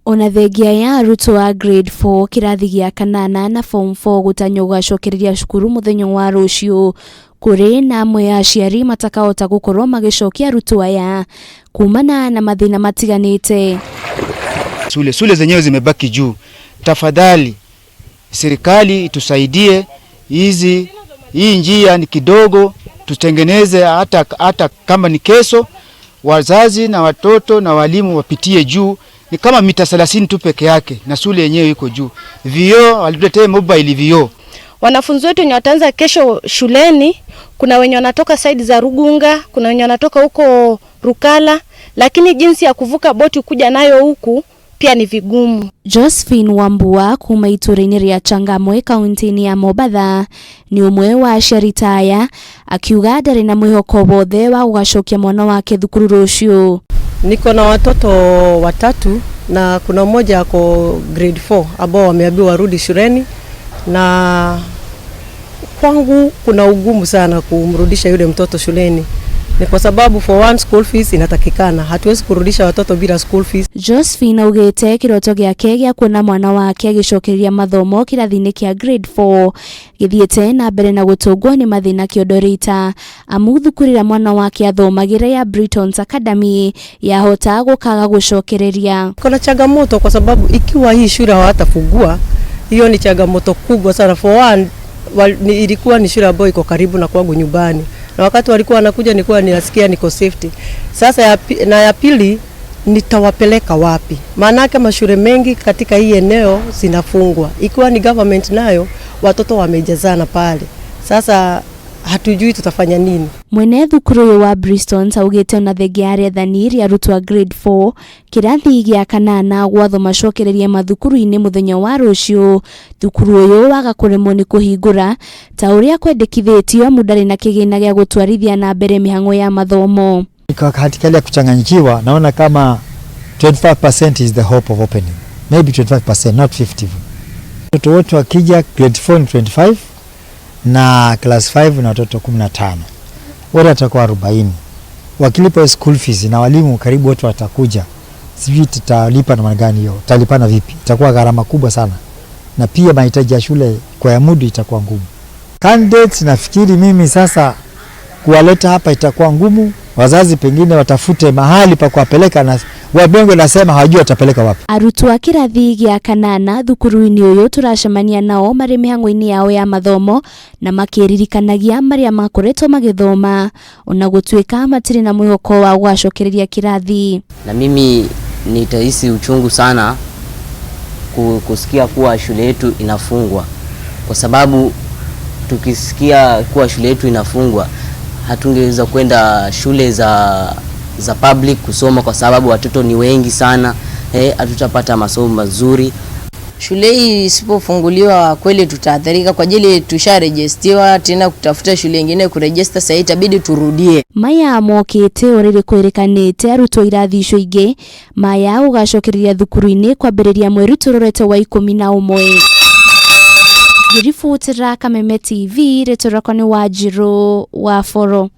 Ona thengia ya arutwo a grade 4 kĩrathi gĩa kanana na form 4 gũtanywo gũgacokereria cukuru mũthenya wa rũciũ, kũrĩ na amwe a aciari matakahota gũkorwo magĩcokia arutwo aya kumana na mathĩna matiganĩte. Shule shule zenyewe zimebaki juu. Tafadhali serikali itusaidie, hizi hii njia ni kidogo, tutengeneze hata kama ni kesho, wazazi na watoto na walimu wapitie juu. Ni kama mita 30 tu peke yake, na shule yenyewe iko juu. Vioo walituletea mobile vioo. Wanafunzi wetu wenye wataanza kesho shuleni, kuna wenye wanatoka side za Rugunga, kuna wenye wanatoka huko Rukala, lakini jinsi ya kuvuka boti kuja nayo huku pia ni vigumu. Josephine Wambua kuma itũra-inĩ rĩa Changamwe kaunti-inĩ ya Mombatha nĩ ũmwe wa aciari ta aya, akiuga ndarĩ na mwĩhoko wothe wa gũgacokia mwana wake thukuru rũciũ. Niko na watoto watatu na kuna mmoja ako grade 4 ambao wameambiwa warudi shuleni, na kwangu kuna ugumu sana kumrudisha yule mtoto shuleni. Ni kwa sababu for one, school fees inatakikana. Hatuwezi kurudisha watoto bila school fees. Josephine augĩte kĩroto gĩake gĩa kuona mwana wake agĩcokereria mathomo kĩrathi-inĩ kĩa grade 4 gĩthiĩte na mbere na gũtũngwo nĩ mathĩna kĩondo rita, amu thukuru ĩrĩa mwana wake athomagĩra ya Britons Academy yahota gũkaga gũcokereria. Kuna changamoto kwa sababu ikiwa hii shule hawatafungua, hiyo ni changamoto kubwa sana. For one, ilikuwa ni shule ambayo iko karibu na kwangu nyumbani, na wakati walikuwa wanakuja nilikuwa ninasikia niko safety. Sasa na ya pili, nitawapeleka wapi? Maanake mashule mengi katika hii eneo zinafungwa. Ikiwa ni government nayo watoto wamejazana pale. Sasa hatujui tutafanya nini. Mwene thukuru ũyũ wa Bristons augĩte ona thengia ya rĩathani rĩa arutwo a grade 4 kĩrathi gĩa kanana gwatho macokererie mathukuru-inĩ mũthenya wa rũciũ, thukuru ũyũ waga kũremwo nĩ kũhingũra ta ũrĩa kwendekithĩtio, amu ndarĩ na kĩgĩna gĩa gũtwarithia na mbere mĩhang'o ya mathomo. Kwa katika hali ya kuchanganyikiwa, naona kama 25% is the hope of opening, maybe 25%, not 50. Watoto wote wakija grade 4 ni 25 na class 5 na watoto 15, wote watakuwa 40. Wakilipa school fees na walimu karibu wote watakuja, sijui tutalipa namna gani hiyo, tutalipana vipi? Itakuwa gharama kubwa sana, na pia mahitaji ya shule kwa ya mudu itakuwa ngumu. Candidates nafikiri mimi sasa kuwaleta hapa itakuwa ngumu. Wazazi pengine watafute mahali pa kuwapeleka, na wabengwe nasema hawajui watapeleka wapi. Arutwo a kĩrathi gĩa kanana thukuru-inĩ ũyũ tũracemania nao marĩ mĩhang'o-inĩ yao ya mathomo na makĩririkanagia marĩa makoretwo magĩthoma, ona gũtuĩka matirĩ na mwĩhoko wa gũgacokereria kĩrathi. Na mimi nitahisi uchungu sana kusikia kuwa shule yetu inafungwa, kwa sababu tukisikia kuwa shule yetu inafungwa hatungeweza kwenda shule za public kusoma kwa sababu watoto ni wengi sana, hatutapata masomo mazuri. Shule hii isipofunguliwa kweli tutaathirika, kwa ajili tusharejistiwa, tena kutafuta shule nyingine kuregister sasa itabidi turudie. Maya mokĩte o rĩrĩ kwĩrĩkanĩte arutwo irathi icio ingĩ maya gũgacokereria thukuru-inĩ kwambĩrĩria mweri tũrorete wa 11. Ngĩribotera Kameme TV, rĩtwa rĩakwa nĩ Wanjirũ wa Boro.